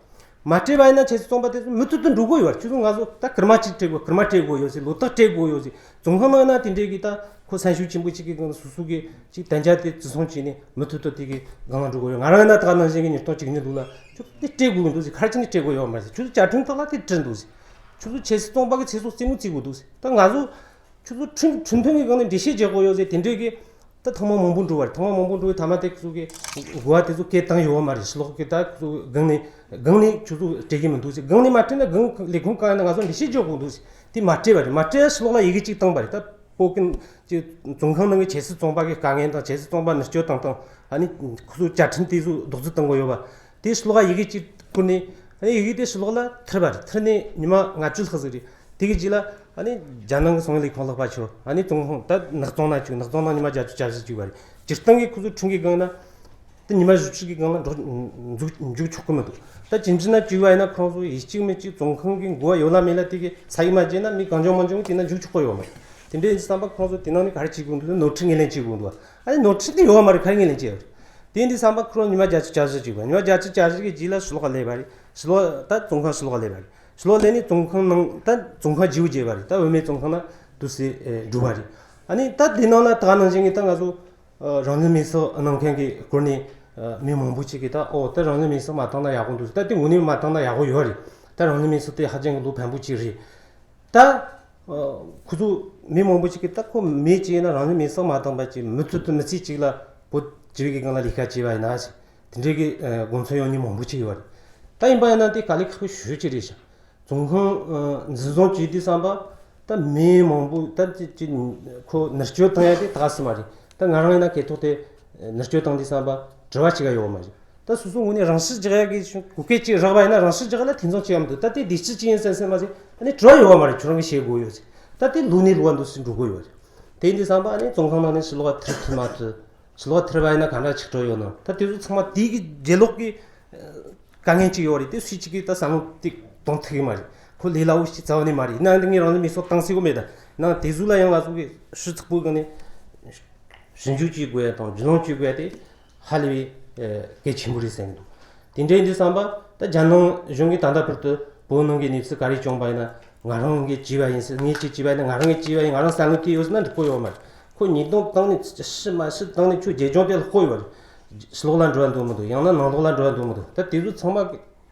མ་སྤྲད་པ་ཡིན་ན་ཆབ་སྲིད་བཙོན་པ་དེ་ཚོ་མུ་མཐུད་དུ་འགྲོ་དགོས་ཡོད་རེད། ཁྱོད་ཚོ་ང་ཚོ་ད་སྐར་མ་གཅིག་སྤྲད་དགོས། སྐར་མ་སྤྲད་དགོས་ཡོད་ཟེར། ལོ་ཐོག་སྤྲད་དགོས་ཡོད་ཟེར། བཙོན་ཁང་ནང་ན་དེ་འདྲའི་གི་ད་ཁོ་སེམས་ཤུགས་ཆེན་པོ་ཅིག་གི་སྒང་ལ་སོ་སོ་གི་ཅིག་དན་རྒྱ་དེ་བརྩི་སྲུང་བྱས་ནས་མུ་མཐུད་དུ་དེ་གི་སྒང་ལ་འགྲོ་དགོས་ཡོད། ང་རང་ཡིན་ན་ད་ག་ནང་བཞིན་གི་ཉིས་སྟོང་བཅུ་གཉིས་ལོ་ལ་ཁྱོད་ཚོ་དེ་སྤྲད་དགོས་གི་འདུག་ཟེར། ག་རེ་བྱས་ནས་སྤྲད་དགོས་ཡོད་མ་རེད་ཟེར། ཁྱོད་ཚོ་བཅའ་ཁྲིམས་ཐོག་ལ་དེ་བྲིས་འདུག་ཟེར། ཁྱོད་ཚོ་ཆབ་སྲིད་བཙོན་པ་གི་ཚེ་སྲོག་རྩེད་མོ་རྩེ་དགོས་འདུག་ཟེར། ད་ང་ཚོ་ཁྱོད་ཚོ་ཁྲིམས་ཁྲིམས་མཐུན་གྱི་སྒང་ནས་འགྲེལ་བཤད་རྒྱག་དགོས་ཡོད་ཟེར། དེ་འདྲའི་གི་ད་ཐེངས་མ་མང་པོ་འགྲོ་བ་རེད། ཐེངས་མ་མང་པོ་འགྲོ་བའི་མཐའ་མ་དེ་ཁོ་ཚོ་གི་གོ་བ་དེ་ཚོ་སྐད་བཏང་ཡོད་མ་རེད། ཕྱི་ལོགས་གི་ད་ཁོ་ཚོ་སྒང་ནས་སྒང་ནས་ཁྱོད་ཚོ་སྤྲད་ཀྱི་མི་འདུག་ཟེར། སྒང་ནས་མ་སྤྲད་ན་སྒང་ལས་ཁུངས་གང་ཡིན་ན་ང་ཚོ་འགྲེལ་བཤད་རྒྱག་དགོས་འདུག་ཟེར། དེ་མ་སྤྲད་པ་རེད། མ་སྤྲད་ཕྱི་ལོགས་ལ་ཡི་གེ་གཅིག་བཏང་པ་རེད། ད་སྤོ་ཀིན་གྱི་བཙོན་ཁང་ནང་གི་ཆབ་སྲིད་བཙོན་པ་གི་དཀའ་ངལ་དང་། ཆབ་སྲིད་བཙོན་པ་མནར་གཅོད་བཏང་སྟངས། ཨ་ནི་ཁོ་ཚོ་བཅའ་ཁྲིམས་དེ་ཚོ་རྡོག་རྫིས་བཏང་གི་ཡོད་པ། དེ་ཕྱི་ལོགས་ལ་ཡི་གེ་གཅིག་བསྐུར་ནས། ཨ་ནི་ཡི་གེ་དེ་ཕྱི་ལོགས་ལ་ཐར་པ་རེད། ཐར་ནས་ཉི་མ་ལྔ་བཅུ་ལྷག་ཟིག་རེད། དེ་གི་རྗེས་ལ་ཨ་ནི་རྒྱ་ནག་གི་སྲུང་བའི་ལས་ཁུངས་ལྷག་པ་ཆོ། ཨ་ནི་བཙོན་ཁང་ད་ནགས་ཚོང་ན་བཅུག་ནགས་ཚོང་ནང་ཉི་མ་བརྒྱད་ཅུ་གྱ་བཞི་བཅུག་པ་རེད། སྤྱིར་བཏང་གི་ཁོ་ཚོ་ཁྲིམས་ཀྱི་སྒང་ན་ད་ཉི་མ་བཞི་བཅུ་གི་སྒང་ལ་འགྲོ་འཇུག་འཇུག་ཆོག་གི་མི་འདུག་ད་ཅིན་ཅི་ན་བཅུག་པ་ཡིན་ན་ཁོང་ཚོ་ཡིན་གཅིག་མིན་གཅིག་བཙོན་ཁང་གི་འགོ་བ་ཡོད་ལ་མེད་ལ་དེ་གི་ས་ཡིག་མ་བརྗེས་ན་མི་གང་བྱུང་མང་བྱུང་དེ་ན་འཇུག་ཆོག་གི་ཡོད་མ་རེད། དེ་འདྲ་ཡིན་དུས་ཙམ་པ་ཁོང་ཚོ་དེ་ནང་ནས་ག་རེ་བྱེད་དགོས་འདུག་ནོར་འཁྲུལ་ངོས་ལེན་བྱེད་དགོས་འདུག་ཨ་ནི་ནོར་འཁྲུལ་དེ་ཡོད་མ་རེད། ག་རེ་ངོས་ལེན་བྱེད་ཡོད་རེད། དེ་ཡིན་དུས་ཙམ་པ་ཁོ་རང་ཉི་མ་བརྒྱད་ཅུ་གྱ་བཞི་བཅུག་པ། ཉི་མ་བརྒྱད་ཅུ་གྱ་བཞི་གི་རྗེས་ལ་ཕྱི་ལོགས་ལ་སླེབས་པ་རེད། ཕྱི་ལོགས་ད་བཙོན་ཁང་ཕྱི་ལོགས་ལ་སླེབས་པ་རེད། ཕྱི་ལོགས་སླེབས་ནས་བཙོན་ཁང་ནང་ད་བཙོན་ཁང་བརྗེ་པོ་བརྗེས་པ་རེད། ད་བུད་མེད་བཙོན་ཁང་ན་དུ་སེ་འགྲོ་བ་རེད། ཨ་ནི་ད་དེ་ནང་ལ་ད་ག་ནང་བཞིན་གྱི་ད་ང་ཚོ་རང་ལུས་མེར་སྲེག་གནང་མཁན་གྱི་སྐོར་ནས་མི་མང་པོ་ཅིག་གིས་ད་ཨོ་ད་རང་ལུས་མེར་སྲེག་མ་བཏང་ན་ཡག་པོ་འདུག་ད་དེ་དངོས་གནས་མ་བཏང་ན་ཡག་པོ་ཡོད་རེད། ད་རང་ལུས་མེར་སྲེག་དེ་ཧ་ཅང་གི་བློ་ཕམ་པོ་ཅིག་རེད། ད། ཨ། ཁོ་ཚོ་མི་མང་པོ་ཅིག་གིས་ད་ཁོ་མེ་བྱས་ན་རང་ལུས་མེར་སྲེག་མ་བཏང་པ་ཅིག་མུ་མཐུད་དུ་མི་ཚེ་གཅིག་ལ་བོད་སྤྱི་པའི་གི་སྒང་ལ་ལས་ཀ་བྱས་པ་ཡིན་ན་ཞེས་དེ་འདྲའི་གི་ཨ། དགོངས་ཚུལ་ཡོད་མཁན་མང་པོ་ཅིག་ཡོད་རེད། ད་ཡིན་པ་ཡིན་ན་དེ་དཀའ་ལས་ཁག་པོ་ཞེ་པོ་ཅིག་རེད་ཤག་བཙོན་ཁང་ཨ། འཛིན་བཟུང་བྱས་དུས་ཙམ་པ་ད་མི་མང་པོ་ད་ཅི་ཅི་ཁོ་མནར་གཅོད་བཏང་ཡ་དེ་ད་ག་སེ་མ་རེད། ད་ང་རང་ཡིན་ན་སྐེ་ཐོག་དེ་མནར་གཅོད་བཏང་དུས་ཙམ་པ་དྲི་བ་ཅིག་ཡོད་མ་རེད། ད་སོ་སོ་ངོས་ནས་རང་ཤི་རྒྱག་ཡ་གི་གོ་སྐབས་ཅིག་རག་པ་ཡིན་ན་རང་ཤི་རྒྱག་ཡ་ལ་འཐུས་ཚང་ཅིག་ཡང་མི་འདུག་ད་དེ་བདེ་སྐྱིད་ཅིག་ཡིན་བསམ་བསམ་མ་ཟད་ཨ་ནི་དྲི་བ་ཡོད་པ་མ་རེད། ཁྱོད་རང་གིས་བཤད་དགོས་ཡོད་ཟེར། ད་དེ་ལོ་ནས་ལོ་བ་འདུག་སེ་འགྲོ་གི་ཡོད་རེད། དེ་ཡིན་དུས་ཙམ་པ་ཨ་ནི་བཙོན་ཁང་ནང་ནས་ཕྱི་ལོགས་ཐར་ཐུབ་མ་ཐུབ། ཕྱི་ལོགས་ཐར་པ་ཡིན་ན་ག་འདྲ་ཆིག་སྒྲིལ་ཡོད་ན། ད་དེ་ཚོ་ཚང་མ་དེ་གི་རྗེས་ལོག་གི་དཀའ་ངལ་ཅིག་ཡོད་རེད། དེ་སུས་གཅིག་གིས་ད་བསམ་བློ་དེ་གཏོང་ཐུབ་ཀྱི་མ་རེད། ཁོ་ལས་སླ་པོ་ཞིག་རྩ་བ་ནས་མ་རེད། ཡིན་ནའང་དེ་ངས་རང་ལུས་མེར་སྲེག་བཏང་སྲིད་གོ་མེད། ད་ནང་དེ་ཚོ་ལ་ཡང་ང་ཚོ་གི་ཤུགས་ཚགས་པོའི་སྒང་ནས་ཞིབ་འཇུག་བྱེད་དགོས་ཡ་དང་རྒྱུས་ལོན་བྱེད་དགོས་ཡ་དེ་ཧ་ལས་པའི་གལ་ཆེན་པོ་རེད་བསམ་གྱི་འདུག་དེ་འདྲ་ཡིན་དུས་ཙམ་པ་ད་རྒྱ་ནག་གཞུང་གིས་ད་ལྟ་བར་དུ་བོད་ནང་གི་གནས་ཚུལ་ག་རེ་བྱུང་པ་ཡིན་ན་ང་རང་གིས་བྱས་པ་ཡིན་ཟེར། ངས་ཅིག་བྱས་པ་ཡིན་ན་ང་རང་གིས་བྱས་པ་ཡིན། ང་རང་བསམ་བློ་དེ་ཡོད་ཟེར་ན་འགྲིག་གི་ཡོད་མ་རེད། ཁོ་ཉིས་སྟོང་བཏང་ནས་ཤི་མ་ཤི་བཏང་ནས་ཁྱོད་རྒྱལ་ལྗོངས་དེ་ལ་ལྷོད་ཡོད་རེད། ཕྱི་ལོགས་ལ་འགྲོ་བ་འདོད་མི་འདུག་ཡང་ན་ནང་ལོགས་ལ་འགྲོ་བ་འདོད་མི་འདུག་ད་དེ་ཚོ་ཚང་མ་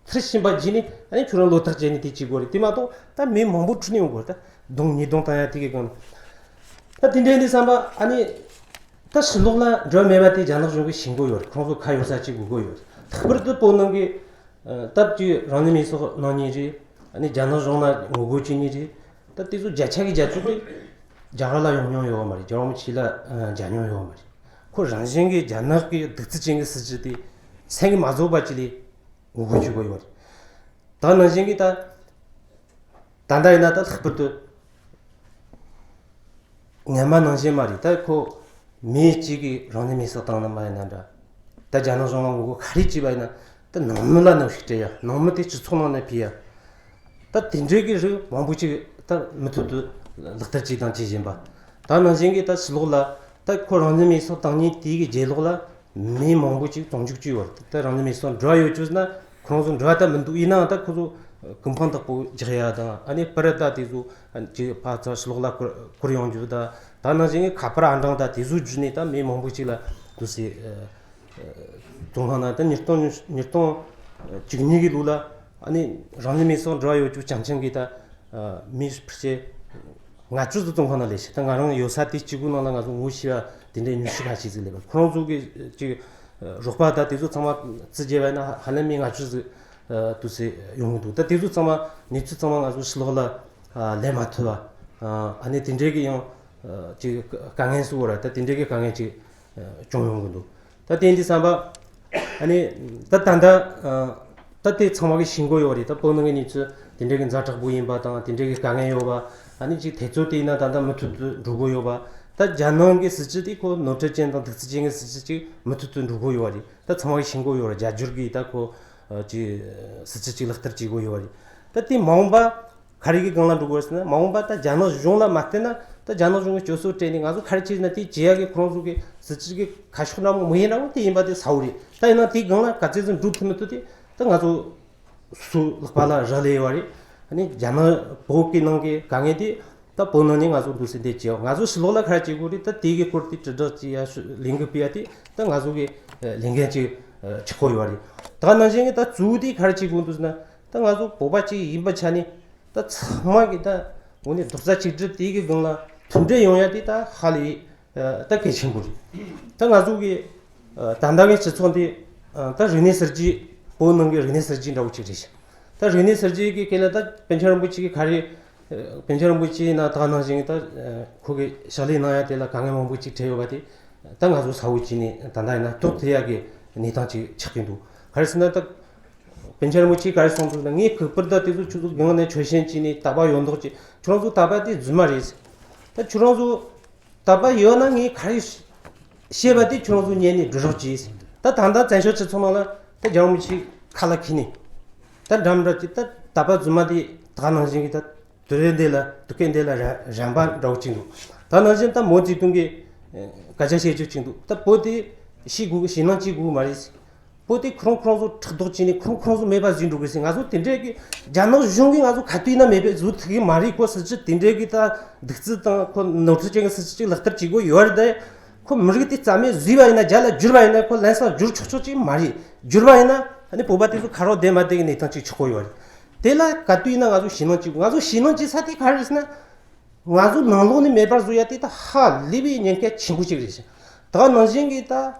ཐར་ཕྱིན་པ་བརྗེས་ནས་ཨ་ནི་ཁྱོད་རང་ལོ་ཐག་བཅད་ནས་དེ་བྱེད་དགོས་རེད། དེ་མ་གཏོགས་ད་མི་མང་པོ་འཁྲུག་ནས་ཡོང་གི་ཡོད་རེད། ད་སྡོང་ཉིས་སྡོང་བཏང་ཡ་དེ་གི་སྒང་ནས། ད་དེ་འདྲ་ཡིན་དུས་ཙམ་པ་ཨ་ནི་ད་ཕྱི་ལོགས་ལ་འགྲོ་མེད་པ་དེ་རྒྱ་ནག་གཞུང་གིས་ཤེས་ཀྱི་ཡོད་རེད། ཁོང་ཚོ་ཁ་གཡོག་ས་ཅིག་དགོས་ཀྱི་ཡོད་རེད། ལྷག་པར་དུ་བོད་ནང་གི་ཨ། སྟབས་ཀྱིས་རང་ལུས་མེར་སྲེག་གནང་མཁན་རེད། ཨ་ནི་རྒྱ་ནག་གཞུང་ལ་ངོ་རྒོལ་བྱེད་མཁན་རེད། ད་དེ་ཚོ་བརྒྱ་ཆ་གི་བརྒྱ་ཆ་དེ་རྒྱ་གར་ལ་ཡོང་མྱོང་ཡོད་མ་རེད། རྒྱལ་བ་རིན་པོ་ཆེ་ལ་ཨ། མཇལ་མྱོང་ཡོད་མ་རེད། ཁོ་རང་བཞིན་གྱིས་རྒྱ་ནག་གི་གདུག་རྩུབ་ཅན་གྱི་སྲིད་བྱུས་དེ་སེམས་ཀྱིས་མ་བཟོད་པ་ཅིག་ལས་ངོ་རྒོལ་བྱེད་དགོས་ཡོད་རེད། ད་ནང་བཞིན་གྱི་ད་ད་ལྟ་ཡིན་ན་ད་ལྷག་པར་དུ་སྔོན་མ་ནང་བཞིན་མ་རེད། ད་ཁོ་མི་གཅིག་གིས་རང་ལུས་མེར་སྲེག་བཏང་ན་མ་ཡིན་ན་འདྲ། ད་རྒྱ་ནག་གཞུང་ལ་ངོ་རྒོལ་ག་རེ་བྱས་པ་ཡིན་ན་ད་ནང་མི་ལ་གནོན་ཤུགས་སྤྲད་ཡ། ནང་མི་དེ་སྤྱི་ཚོགས་ནང་ནས་ཕུད་ཡ། ད་དེ་འདྲའི་གི་རིགས་མང་པོ་ཅིག་ད་མུ་མཐུད་དུ་ལག་བསྟར་བྱས་དང་བྱེད་བཞིན་པ། ད་ནང་བཞིན་གྱི་ད་ཕྱི་ལོགས་ལ་ད་ཁོ་རང་ལུས་མེར་སྲེག་བཏང་ཉིན་དེའི་གི་རྗེས་ལོགས་ལ་མི་མང་པོ་ཅིག་བཙོན་འཇུག་བྱས་ཡོད་རེད། ད་རང་ལུས་མེར་སྲེག་འགྲོ་ཡ་ཡོད་བཅུག་ན་ཁོ་རང་ཚོ་འགྲོ་ཡ་ད་མི་འདུག་ཡིན་ནའང་ད་ཁོ་ཚོ་ཀུན་ཕན་བདག་པོ་རྒྱག་ཡ་དང་། ཨ་ནི་པར་ད་དེ་ཚོ་ཅིག་ཕར་ཚུར་ཕྱི་ལོགས་ལ་བསྐུར་བསྐུར་ཡོང་རྒྱུ་ད། ད་ནང་བཞིན་གྱི་ཁ་པར་ཨང་གྲངས་ད་དེ་ཚོ་བརྒྱུད་ནས་ད་མི་མང་པོ་ཅིག་ལ་དུ་སེ་བཙོན་ཁང་ནང་ད་ཉིས་སྟོང་ཉིས་སྟོང་བཅུ་གཉིས་ཀྱི་ལོ་ལ་ཨ་ནི་རང་ལུས་མེར་སྲེག་འགྲོ་ཡ་ཡོད་རྒྱུ་རྐྱང་རྐྱང་གི་ད་མི་ཕལ་ཆེར་ལྔ་བཅུ་ཙམ་བཙོན་ཁང་ནང་སླེབས་ཤག་ད་ང་རང་ཡོད་ས་དེ་གཅིག་པུ་ནང་ལ་ང་ཚོ་ངོ་ཤེས་པ་དེ་འདྲའི་ཉི་ཤུ་ཁ་ཤས་ཙམ་སླེབས་པ། ཁོ་རང་ཚོ་གི་ཅིག་རོགས་པ་ད་དེ་ཚོ་ཚང་མ་རྩིས་རྒྱབ་པ་ཡིན་ན་ཧ་ལམ་མི་ལྔ་བཅུ་ཙམ་དུ་སེ་ཡོང་གི་འདུག་ད་དེ་ཚོ་ཚང་མ་གནས་ཚུལ་ཚང་མ་ང་ཚོ་ཕྱི་ལོགས་ལ་ལེན་མ་ཐུབ་པ། ཨ་ནི་དེ་འདྲའི་གི་ཡང་ཅིག་དཀའ་ངལ་སུ་བོ་ར་ད་དེ་འདྲའི་གི་དཀའ་ངལ་ཅིག་བྱུང་ཡོང་གི་འདུག་ད་དེ་འདི་བསམ་པ། ཨ་ནི་ད་ད་ལྟ་ད་དེ་ཚང་མ་གི་ཤེས་དགོས་ཡོད་རེད། ད་བོད་ནང་གི་གནས་ཚུལ་དེ་འདྲའི་གི་ཛ་དྲག་པོ་ཡིན་པ་དང་དེ་འདྲའི་གི་དཀའ་ངལ་ཡོད་པ། ཨ་ནི་ཅིག་དུས་ཚོད་དེ་ཡིན་ན་ད་ལྟ་མུ་མཐུད་དུ་འགྲོ་གི་ཡོད་པ། ད་རྒྱ་ནག་གི་སྲིད་ཇུས་དེ་ཁོ་ནོར་འཁྲུལ་ཅན་དང་གདུག་རྩུབ་ཅན་གྱི་སྲིད་ཇུས་ཅིག་མུ་མཐུད་དུ་འགྲོ་གི་ཡོད་རེད། ད་ཚང་མ་གིས་ཤེས་གི་ཡོད་རེད། རྒྱ་སྒྱུར་གྱིས་ད་ཁོ་ཅིག་སྲིད་ཇུས་ཅིག་ལག་བསྟར་བྱེད་གི་ཡོད་རེད། ད་དེ་མ་འོངས་པ་ག་རེ་གི་སྒང་ལ་འགྲོ་དགོས་ཟེར་ན། མ་འོངས་པ་ད་རྒྱ་ནག་གཞུང་ལ་མ་བརྟེན་ན། ད་རྒྱ་ནག་གཞུང་གི་སྤྱོད་སྲོལ་སྤྲད་ནས་ང་ཚོ་ག་རེ་བྱས་ན་དེ་བྱེད་ཡ་གི་ཁོ་རང་ཚོ་གི་སྲིད་ཇུས་ཀྱི་ཁ་ཕྱོགས་འདྲ་མོ་མི་ཡིན་འདྲ་མོ་དེ་ཡིན་པ་དེ་གསལ་བོ་རེད། ད་ཡིན་ན་དེའི་སྒང་ལ་ག་ཚོད་ཙམ་འགྲོ་ཐུབ་མི་ཐུབ་དེ་ད་ང་ཚོ་སོ་སོའི་ལག་པ་ལ་རག་ལས་ཡོད་རེད། ཨ་ནི་རྒྱ་ནག་བོད་ཀྱི་ནང་གི་དཀའ་ངལ་དེ་ད་བོད་ནང་ནས་ང་ཚོ་འདུག་སེ་འདི་བྱེད་ཡོད། ང་ཚོ་ཕྱི་ལོགས་ལ་ག་རེ་བྱེད་དགོས་རེད། ད་དེ་གི་སྐོར་དེ་དྲིལ་བསྒྲགས་བྱེད་ཡ་ཤུ་ལས་འགུལ་སྤེལ་ཡ་དེ་ད་ང་ཚོ་གི་ལས་འགན་ཅིག་ཆགས་ཀྱི་ཡོད་རེད། ད་ནང་བཞིན་གྱི་ད་གཙོ་བོ་དེ་ག་རེ་བྱེད་དགོས་འདུག་ཟེར་ན། ད་ང་ཚོ་བོད་པ་ཅིག་ཡིན་པའི་ཆ་ནས་ད་ཚང་མ་གི་ད་དངོས་གནས་རྡོག་རྩ་གཅིག་སྒྲིལ་དེ་གི་སྒང་ལ་མཐུན་སྒྲིལ་ཡོང་ཡ་དེ་ད་ཧ་ལས་ད་གལ་ཆེན་པོ་རེད། ད་ང་ཚོ་གི་ད་ལྟ་གི་སྤྱི་ཚོགས་འདི་ད་རིག་གནས་གསར་བརྗེ། བོད་ནང་གི་རིག་གནས་གསར་བརྗེ་འདྲ་བོ་ཅིག་རེད་ཤག་ད་རིག་གནས་གསར་བརྗེ་གི་སྐོར་ལ་ད་པཎ་ཆེན་རིན་པོ་ཆེ་གི་ག་རེ། པཎ་ཆེན་རིན་པོ་ཆེ་ཡིན་ན་ད་ནང་བཞིན་ད་ཁོ་གི་ཕྱག་ལས་གནང་ཡ་དེ་ལ་དཀའ་ངལ་མང་པོ་ཅིག་འཕྲད་ཡོད་པ་དེ་ད་ང་ཚོ་གསལ་བོ་བྱས་ནས་ད་ལྟ་ཡིན་ན་རྟོགས་ཐུབ་ཡ་གི་གནས་སྟངས་ཅིག་ཆགས་ཀྱི་འདུག་ག་རེ་ཟེར་ན་ད་པཎ་ཆེན་རིན་པོ་ཆེས་ག་རེ་གསུངས་འདུག་ན། ངས་གུས་པར་ད་དེ་ཚོ་ཁྱོད་ཚོ་སྒང་ནས་ཆོད་ཞེན་བྱས་ནས་དད་པ་ཡོད་མདོག་བྱས། ཁྱོད་རང་ཚོ་དད་པ་དེ་རྫུན་མ་རེད། ད་ཁྱོད་རང་ཚོ་དད་པ་ཡོད་ན་ངས་ག་རེ་བཤད་པ་དེ་ཁྱོད་རང་ཚོ་ཉན་ནས་སྒྲུབ་རོགས་གྱིས། ད་ད་ལྟ་བཙན་བྱོལ་སྤྱི་ཚོགས་ནང་ལ་ད་རྒྱལ་བ་རིན་པོ་ཆེ་ཁ་ལ་འཁྱེར་ནས་ད་འདྲ་མི་འདྲ་ཅིག་ད་དད་པ་རྫུན་མ་དེ་ད་ནང་བཞིན་གྱི་ད་དུས་རབས་འདི་ལ་དུས་སྐབས་འདི་ལ་རན་རན་པ་འདྲ་བོ་ཅིག་འདུག་ད་ནང་བཞིན་ད་མའོ་ཙེ་ཏུང་གི་སྐད་ཆ་བཤད་རྒྱུ་ཅིག་འདུག་ད་བོད་དེ་ཤེས་དགོས་གི། ཞེད་སྣང་སྐྱེ་དགོས་གི་མ་རེད། བོད་དེ་ཁོ་རང་ཁོ་རང་ཚོ་ཕྲག་དོག་བྱས་ནས་ཁོ་རང་ཁོ་རང་ཚོ་མེད་པ་བཟོས་འགྲོ་གི་ཟེར། ང་ཚོ་དེ་འདྲའི་གི་རྒྱ་ནག་གཞུང་གིས་ང་ཚོ་ག་དུས་ན་མེད་པ་བཟོ་ཐུབ་གི་མ་རེད། ཁོ་སྲིད་ཇུས་དེ་འདྲའི་གི་ད་གདུག་རྩུབ་དང་ཁོ་ནོར་འཁྲུལ་ཅན་གི་སྲིད་ཇུས་ཅིག་ལག་བསྟར་བྱེད་དགོས་ཡོད་རེད་དེ། ཁོ་མི་རིགས་དེ་རྩ་མེད་བཟོས་པ་ཡིན་ན། རྒྱ་ལ་བསྒྱུར་བ་ཡིན་ན། ཁོ་ལམ་སང་བསྒྱུར་ཆོག་ཆོག་ཅིག་མ་རེད། བསྒྱུར་བ་ཡིན་ན་ཨ་ནི་བོད་པ་དེ་ཚོ་ཁ་རོག་བསྡད་མ་བསྡད་གི་གནས་སྟངས་ཅིག་ཆགས་ཀྱི་ཡོད་རེད། དེ་ལ་ག་དུས་ན་ང་ཚོ་ཞེད་སྣང་སྐྱེ་དགོས། ང་ཚོ་ཞེད་སྣང་སྐྱེ་ས་དེ་ག་རེ་རེད་ཟེར་ན། ང་ཚོ་ནང་ལོགས་ནས་མེད་པར་བཟོ་ཡ་དེ་ད་ཧ་ལས་པའི་ཉེན་ཁ་ཆེན་པོ་ཅིག་རེད་ཤག་ད་ནང་བཞིན་གྱི་ད་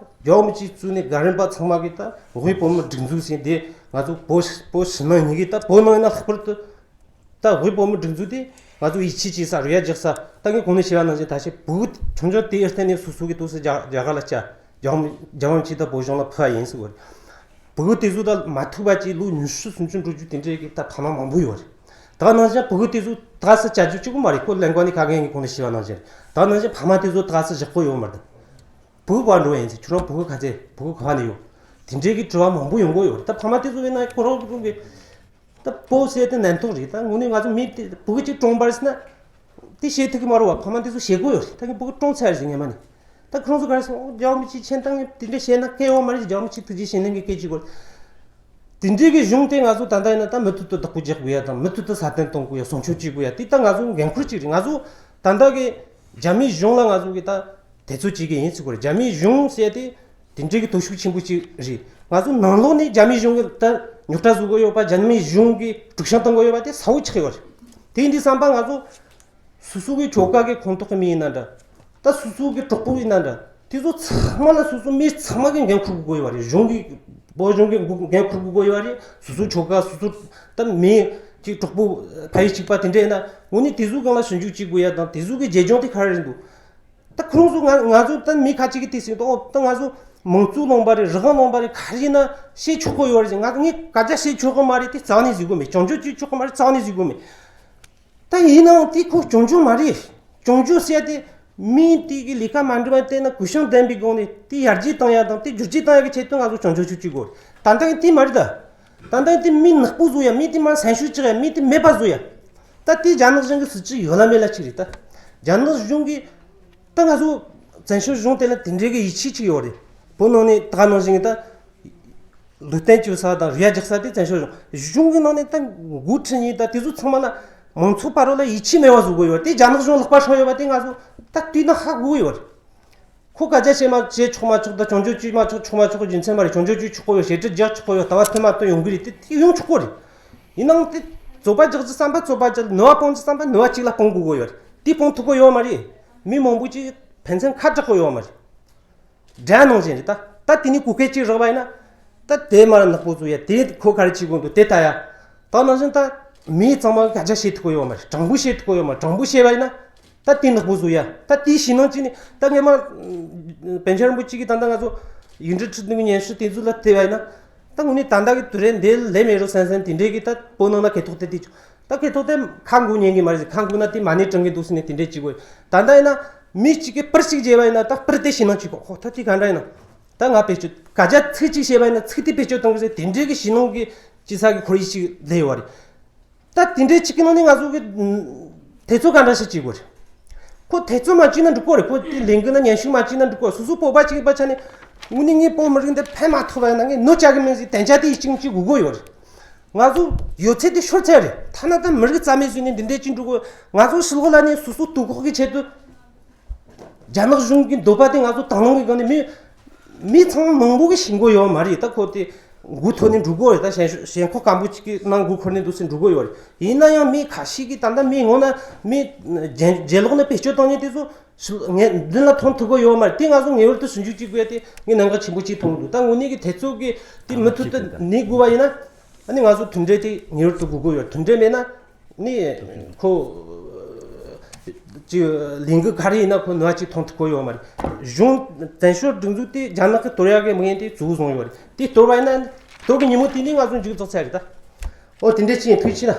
རྒྱལ་བ་རིན་པོ་ཆེ་གཙོས་ནས་རྒན་རིམ་པ་ཚང་མ་གིས་ད་དབུས་བོད་མིའི་སྒྲིག་འཛུགས་ཟེར་འདི་ང་ཚོ་བོད་བོད་ཕྱི་ནང་གཉིས་ཀྱིས་ད་བོད་ནང་ཡིན་ན་ལྷག་པར་དུ་ད་དབུས་བོད་མིའི་སྒྲིག་འཛུགས་དེ་ང་ཚོ་ཡིད་ཆེས་བྱེད་ས། རེ་བ་རྒྱག་ས། ད་ངས་གོང་ནས་བཤད་པ་ནང་བཞིན་ད་ཆེ་བོད་ཆུང་ཆུང་དེ་ཨེ་བརྟེན་ནས་སོ་སོ་གི་ཏོག་ཙམ་རྒྱ་རྒྱ་གར་ལ་བཅར། རྒྱལ་བ་རྒྱལ་བ་རིན་པོ་ཆེ་ད་བོད་གཞུང་ལ་ཕུལ་བ་ཡིན་ཟེར་བ་རེད། བུ་གུ་དེ་ཚོ་ད་མ་ཐུག་པ་ཅིག་ལོ་ཉི་ཤུ་སུམ་ཅུ་འགྲོ་རྒྱུ་དེ་འདྲའི་གི་ད་ཕ་མ་མང་པོ་ཡོད་རེད། ད་ནང་བཞིན་བུ་གུ་དེ་ཚོ་ད་སུ་བཅར་རྒྱུ་གཅིག་པུ་མ་རེད། ཁོ་ལེན་གོ་ནི་ཁ་གན་གི་གོང་ནས་བཤད་པ་ནང་བཞིན་རེད། ད་ནང་བཞིན་ཕ་མ་དེ་ཚོ་ད་སུ་བཞག་གོ་ཡོད་མ་རེད། བུ་གུ་ག་འགྲོ་ཡིན་ཟེར། ཁྱོད་རང་བུ་གུ་ག་ཚད། བུ་གུ་ག་ནས་ཡོད། དེ་འདྲའི་གི་དྲི་བ་མང་པོ་ཡོང་གོ་ཡོད་རེད། ད་ཕ་མ་དེ་ཚོ་ཡིན་ན་ཁོ་རང་རང་གི་ད་བོད་ཟེར་དེ་ནན་ཐོག་རེད། ད་དངོས་གནས་ང་ཚོ་མི་དེ་བུ་གུ་གཅིག་གྲོངས་པ་རེད་ཟེར་ན། དེ་བཤད་ཐུབ་ཀྱི་མ་རེད་བ། ཕ་མ་དེ་ཚོ་བཤད་དགོས་ཡོད་རེད། ད་ངས་བུ་གུ་གྲོངས་ཚར་རེད་ཟེར་ངས་མ་ནི། ད་ཁོང་ཚོ་ག་རེ་སོང་རྒྱལ་བ་རིན་པོ་ཆེ་མཚན་བཏང་ནས་དེ་འདྲ་བཤད་ན་སྐལ་བ་མ་རེད། རྒྱལ་བ་རིན་པོ་ཆེ་ཐུགས་རྗེ་བྱིན་ལེན་གྱི་སྐད་ཅིག་གོ། དེ་འདྲའི་གི་གཞུང་དེ་ང་ཚོ་ད་ལྟ་ཡིན་ན་ད་མུ་མཐུད་དུ་བདག་པོ་རྒྱག་དགོས་ཡ་དང་། མུ་མཐུད་དུ་སྲ་བརྟན་གཏོང་དགོས་ཡ། སྲུང་སྐྱོབ་བྱེད་དགོས་ཡ་དེ་ད་ང་ཚོ་འགན་ཁུར་ཅིག་རེད། ང་ཚོ་ད་ལྟ་གི་རྒྱ་མིའི་གཞུང་ལ་ང་ཚོ་གི་ད་དེ་ཚོ་བྱེད་ཀྱི་ཡིན་ཟེར་གོ་རེད། རྒྱ་མིའི་གཞུང་ཟེར་དེ་དེ་འདྲའི་གི་སྟོབས་ཤུགས་ཆེན་པོ་ཅིག་རེད། ང་ཚོ་ནང་ལོགས་ནས་རྒྱ་མིའི་གཞུང་གི་ད་རྙོག་དྲ་བཟོ་གི་ཡོད་པ། རྒྱ་མིའི་གཞུང་གི་དཀྲུག་ཤིང་གཏོང་གི་ཡོད་པ་དེ་གསལ་བོ་ཆགས་ཡོད་རེད། དེ་ཡིན་དུས་ཙམ་པ་ང་ཚོ་སོ་སོ་གི་ཁྱོ་ག་གི་ཁོངས་གཏོགས་གི་མི་ཡིན་ན་འདྲ། ད་སོ་སོ་གི་གྲོགས་པོ་ཡིན་ན་འདྲ། དེ་ཚོ་ཚང་མ་ལ་སོ་སོ་མི་ཚང་མ་གི་འགན་འཁུར་དགོས་ཡོད་རེད། གཞུང་གི་བོད་གཞུང་གི་འགན་འཁུར་དགོས་ཡོད་རེད། སོ་སོ་ཁྱོ་ག་སོ་སོ་ད་མི་གཅིག་གྲོགས་པོ་ཕ་ཡུལ་གཅིག་པ་དེ་འདྲ་ཡིན་ན་དངོས་གནས་དེ་ཚོའི་སྒང་ལ་ཞིབ་འཇུག་བྱེད་དགོས་ཡ་དང་། དེ་ཚོ་གི་བྱེད་སྦྱོང་དེ་ག་རེ་རེད་འདུག་ད་ཁོང་ཚོ་ང་ང་ཚོ་ད་མི་ཁ་ཅིག་གི་དེ་ཟེར་དུས། ཨོ་ད་ང་ཚོ་མང་གཙོ་ལུང་པ་རེད། རང་དབང་ལུང་པ་རེད། ག་རེ་ཡིན་ན་བཤད་ཆོག་གི་ཡོད་རེད་ཟེར། ང་ངས་སྐད་ཆ་བཤད་ཆོག་གི་མ་རེད། དེ་རྩ་ནས་ཟེར་གི་མེད། སྐྱོན་བརྗོད་བྱེད་ཆོག་གི་མ་རེད། རྩ་ནས་ཟེར་གི་མེད། ད་ཡིན་ནའང་དེ་ཁོ་སྐྱོན་བརྗོད་མ་རེད། སྐྱོན་བརྗོད་ཟེར་ཡ་དེ་མི་དེ་གི་ལས་ཀ་མ་འགྲིག་པ་བལྟས་ན་གུས་ཞབས་ལྡན་པའི་སྒོ་ནས་དེ་ཡར་རྒྱས་བཏང་ཡ་དང་དེ་བསྒྱུར་བཅོས་བཏང་ཡ་གི་ཆེད་དུ་ང་ཚོ་སྐྱོན་བརྗོད་བྱེད་དགོས་རེད། ད་ལྟ་དེ་མ་རེད་ད། ད་ལྟ་དེ་མི་ནག་པོ་བཟོ་ཡ། མི་དེ་མར་སེམས་ཤུགས་བཅག་ཡ། མི་དེ་མེད་པ་བཟོ་ཡ། ད་དེ་རྒྱ་ནག་གཞུང་གི་སྲིད་ཇུས་ཡོད་ལ་མེད་ལ་ཅིག་རེད། ད་རྒྱ་ནག་གཞུང་གི་ད་ང་ཚོ་བཙན་བྱོལ་གཞུང་དེ་ལ་དེ་འདྲའི་གི་ཡིད་ཆེས་ཅིག་ཡོད་རེད། བོད་ནང་ནས་ད་ག་ནང་བཞིན་གི་ད་ལུས་རྟེན་སྤྱོད་ས་དང་རུལ་རྒྱག་ས་དེ་བཙན་བྱོལ་གཞུང་གཞུང་གི་ནང་ནས་ད་འགོ་ཁྲིད་མཁན་ད་དེ་ཚོ་ཚང་མ་ལ་མང་ཚོགས་བར་ལ་ཡིད་ཆེས་མེད་པ་བཟོ་དགོས་ཡོད་རེད། དེ་རྒྱ་ནག་གཞུང་ལག་པ་སྲུང་ཡོད་པ་དེ་ང་ཚོ་ད་བལྟས་ན་ཧ་གོ་གི་ཡོད་རེད། ཁོ་སྐད་ཆ་བཤད་མ་བཤད་ཆོག་མ་ཆོག་དང་། སྐྱོན་བརྗོད་བྱེད་མ་ཆོག་ཆོག་མ་ཆོག་གི་རྒྱུ་མཚན་མ་རེད། སྐྱོན་བརྗོད་བྱེད་ཆོག་གི་ཡོད། ཞེ་དྲག་རྒྱག་ཆོག་གི་ཡོད། ལྟ་བ་མཐུན་མ་མཐུན་ཡོང་གི་རེད། དེ་དེ་ཡོང་ཆོག་གི་རེད། ཡིན་ནའང་དེ་རྩོད་པ་རྒྱག་རྒྱུ་བསམ་པ་རྩོད་པ་རྒྱག་ནུས་པ་སྤུངས་རྒྱུ་བསམ་པ་ནུས་པ་གཅིག་ལ་སྤུངས་དགོས་ཀྱི་ཡོད་རེད། དེ་སྤུངས་ཐུབ་ཀྱི་ཡོད་མ་རེད། མི་མང་པོ་ཅིག་ཕན་ཚུན་ཁ་གྲག་གི་ཡོད་མ་རེད། དགྲ་ནང་བཞིན་རེད། ད་ད་དེ་ནས་གོ་སྐད་ཅིག་རག་པ་ཡིན་ན། ད་དེ་མར་ནག་པོ་བཟོ་ཡ། དེ་ཁོ་ག་རེ་བྱེད་དགོས་འདུག་དེ་ལྟ་ཡ། ད་ནང་བཞིན་ད་མི་ཚང་མ་སྐད་ཆ་བཤད་ཐུབ་ཀྱི་ཡོད་མ་རེད། དྲང་པོ་བཤད་ཐུབ་ཀྱི་ཡོད་མ་རེད། དྲང་པོ་བཤད་པ་ཡིན་ན། ད་དེ་ནག་པོ་བཟོ་ཡ། ད་དེའི་ཞེད་སྣང་ཅིག་ནི་ད་ངས་མ་པཎ་ཆེན་རིན་པོ་ཆེ་གིས་ད་ལྟ་ང་ཚོ་ཡིག་འབྲུ་ཁྲི་བདུན་གྱི་སྙན་ཞུ་དེ་ཚོ་ལ་བལྟས་པ་ཡིན་ན། ད་དངོས་གནས་ད་ལྟ་གི་དུས་རབས་འདི་ལས་མེད་རོ་སན་སན་དེ་འདྲའི་གི་ད་བོད་ནང་ན་གོ་རྟོགས་དེ་དེ་ད་གོ་རྟོགས་དེ་ཁ་འགུག་ཉན་གི་མ་རེད། ཁ་འགུག་ན་དེ་མ་ཎི་བགྲང་གི་འདུག་ཟེར་ནས་དེ་འདྲའི་བྱེད་དགོས། ད་ལྟ་ཡིན་ན་ མི་གཅིག་གིས་པར་གཅིག་བརྗེས་པ་ཡིན་ན་ད་པར་དེ་ཞེད་སྣང་གཅིག་གོ་ཧོ་ད་དེ་ག་འདྲ་ཡིན་ན། ད་ང་བེད་སྤྱོད་ག་རྒྱ་ཚིག་གཅིག་བཤད་པ་ཡིན་ན་ཚིག་དེ་བེད་སྤྱོད་གཏོང་གི་རེད་དེ་འདྲའི་གི་ཞེད་སྣང་གི་ཅི་ས་གི་ཁོར་ཡུག་ཅིག་སླེབས་ཡོད་རེད། ད་དེ་འདྲའི་གཅིག་གི་ནང་ནས་ང་ཚོ་གི་དེ་ཚོ་ག་འདྲ་ཞིག་བྱེད་དགོས་རེད། ཁོ་དེ་ཚོ་མ་བྱས་ན་འགྲིག་གོ་རེད། ཁོ་དེ་ལས་འགུལ་ན་ཉན་ཤུགས་མ་བྱས་ན་འགྲིག་གོ་སོ་སོ་སྤོབས་པ་གཅིག་པ་ཆ་ནས་དངོས་གནས་ངའི་བོད་མི་རིགས་འདི་ཕན་མ་ཐོགས་པ་ཡིན་ན་ངས་གནོད་བྱ་གི་མིན་ཟེར་དན་ཆ་དེ་ཡིད་ཆེས་གཅིག་དགོས་གོ་ཡོད་རེད། ང་ཚོ་ཡོད་ཚད་དེ་ཤོར་ཚར་རེད། ཐ་ན་ད་མི་རིགས་རྩ་མེད་བཟོས་ནས་འདི་འདྲའི་གཅིག་འགྲོ་གོ་ང་ཚོ་ཕྱི་ལོགས་ལ་ནས་སོ་སོ་སྡུག་ཁོག་གི་ཆེད་དུ་རྒྱ་ནག་གཞུང་གི་འདོད་པ་དེ་ང་ཚོ་དང་བླངས་གི་སྒང་ནས་མི་མི་ཚང་མ་མང་པོ་གི་ཤེས་གོ་ཡོད་མ་རེད། ད་ཁོ་དེ་མགོ་ཐོན་ནས་འགྲོ་གོ་རེད། ད་ཞེན་ཞེན་ཁོག་སྐམ་པོ་གཅིག་གི་ནང་མགོ་འཁོར་ནས་འདུག་སེ་འགྲོ་གོ་ཡོད་རེད། ཡིན་ན་ཡང་མི་ཁ་ཤས་ཀྱིས་ད་ལྟ་མི་ངོ་ན་མི་རྒྱལ་རྒྱལ་ལོག་ནས་བེད་སྤྱོད་གཏོང་མཁན་དེ་ཚོ་ངས་མདུན་ལ་མཐོང་ཐུབ་གོ་ཡོད་མ་རེད། དེ་ང་ཚོ་ངེས་པར་དུ་ཞིབ་འཇུག་བྱེད་དགོས་ཡ་དེ་ངས་གནད་འགག་ཆེན་པོ་གཅིག་མཐོང་གི་འདུག་ད་དངོས་གནས་ཀྱི་དེ་ཚོ་གི་དེ་མུ་མཐུད་དུ་གནས་དགོས་པ་ཡིན་ན་ཨ་ནི་ང་ཚོ་མཐུན་འབྲེལ་དེ་ངེས་པར་དུ་དགོས་ཀྱི་ཡོད། མཐུན་འབྲེལ་མེད་ན་ནི་ཁོ་ཅི་ལས་འགུལ་ག་རེ་ཡིན་ན་ཁོ་ནུས་པ་གཅིག་མཐོང་ཐུབ་གོ་ཡོད་མ་རེད། གཞུང་བཙན་བྱོལ་སྒྲིག་འཛུགས་དེ་རྒྱ་ནག་གི་གཏོར་ཡག་གི་དམིགས་ཡུལ་དེ་གཙོ་བོ་བཟུང་ཡོད་རེད། དེ་གཏོར་བ་ཡིན་ན་གཏོར་གི་ཉིན་མོ་དེ་ནས་ང་ཚོ་མཇུག་རྫོགས་ཚར་རེད་ད། ཨོ་དེ་འདྲ་ཅི་ཡིན། ཐུགས་རྗེ་ཆེ་ན།